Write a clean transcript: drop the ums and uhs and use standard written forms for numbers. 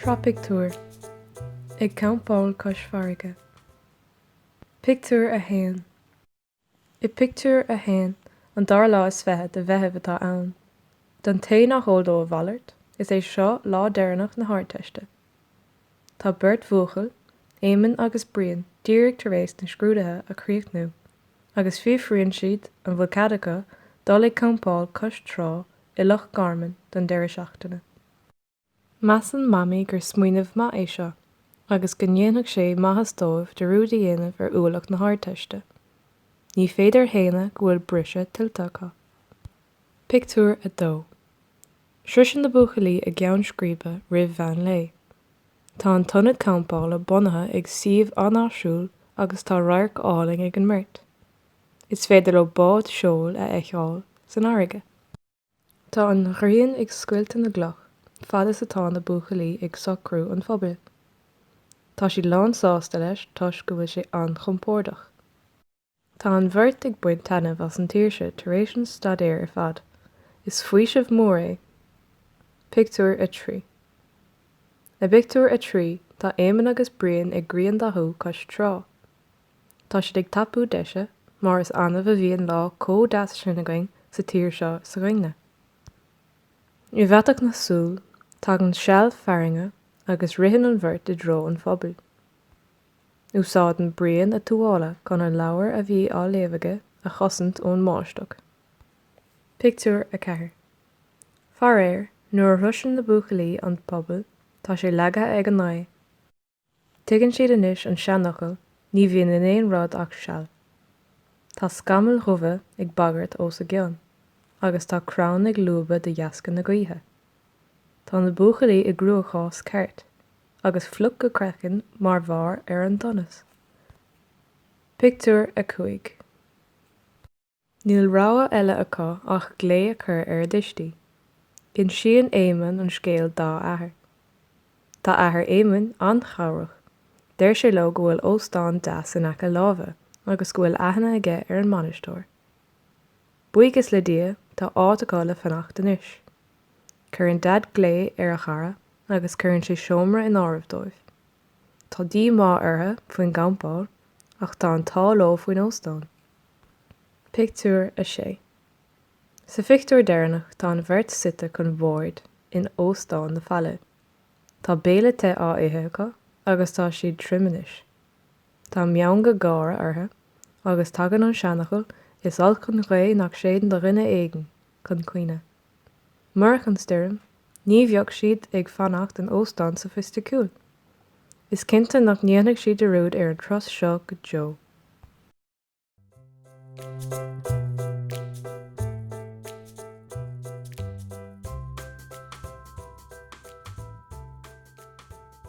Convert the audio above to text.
Sraith pictiúr, Ag campáil cois farraige. Pictiúr 1. I bpictiúr a haon, an dara lá is fiche de Mheitheamh atá ann. Don té nach eol dó a mhalairt, is é seo lá deireanach na hArdteiste. Tá beirt bhuachaill, Éamonn agus Brian, díreach tar éis na scrúduithe a chríochnú agus fiafraíonn siad an bhfuil cead acu dul ag campáil cois trá i Loch Garman don deireadh seachtaine. Measann Mamaí gur smaoineamh maith é seo agus go ndéanfadh sé maitheas dóibh dearúd a dhéanamh ar ualach na hArdteiste. Ní féidir a shéanadh go bhfuil briseadh tuillte acu. Pictiúr 2 Sroiseann na buachaillí a gceann scríbe roimh mheán lae. Tá an t-ionad campála bunaithe ag suíomh an-áisiúil agus tá radharc álainn ag an mbeirt. Is féidir leo bád seoil a fheiceáil san fharraige. Tá an ghrian ag scoilteadh na gcloch fad is atá na buachaillí ag socrú an phubaill. Tá siad lán sásta leis toisc go bhfuil sé an-chompordach. Tá an bheirt ag baint taitneamh as an tsaoirse tar éis an staidéir ar fad. Is faoiseamh mór é. Pictiúr 3 I bpictiúr a 3 tá Éamonn agus Brian ag griandathú cois trá. Tá siad ag tapú deise, mar is annamh a bhíonn lá chomh deas sin againn sa tír seo s'againne. I bhfaiteadh na súl, tagann seal fearthainne agus ritheann an bheirt i dtreo an phubaill. Úsáideann Brian a tuáille chun an leabhar a bhí á léamh aige a chosaint ón mbáisteach. Pictiúr 4 Faraor, nuair a shroiseann na buachaillí an puball, tá sé leagaithe ag an ngaoth. Tuigeann siad anois an seanfhocal 'ní bhíonn in aon rud ach seal'. Tá scamaill dhubha ag bagairt os a gcionn, agus tá crann ag lúbadh de dheasca na gaoithe. Tá na buachaillí i gcruachás ceart, agus fliuch go craiceann mar bharr ar an donas. Pictiúr 5. Níl rogha eile acu ach glao a chur ar a dtuistí. Insíonn Éamonn an scéal dá athair. Tá athair Éamoinn an-chabhrach. Deir sé leo go bhfuil óstán deas in aice láimhe agus go bhfuil aithne aige ar an mbainisteoir. Buíochas le Dia, tá áit acu le fanacht anois. Cuireann Daid glao ar a chara agus cuireann sé seomra in áirithe dóibh. Tá díomá orthu faoin gcampáil ach tá an t-ádh leo faoin óstán. Pictiúr 6 Sa phictiúr deireanach tá an bheirt suite chun boird in Óstán na Faille. Tá béile te á ithe acu agus tá siad tirim anois. Tá meangadh gáire orthu agus tagann an seanfhocal 'is olc an ghaoth nach séideann do dhuine éigin' chun cuimhne. Murach an stoirm, ní bheadh siad ag fanacht in óstán sofaisticiúil. Is cinnte nach ndéanfaidh siad dearúd ar an turas seo go deo.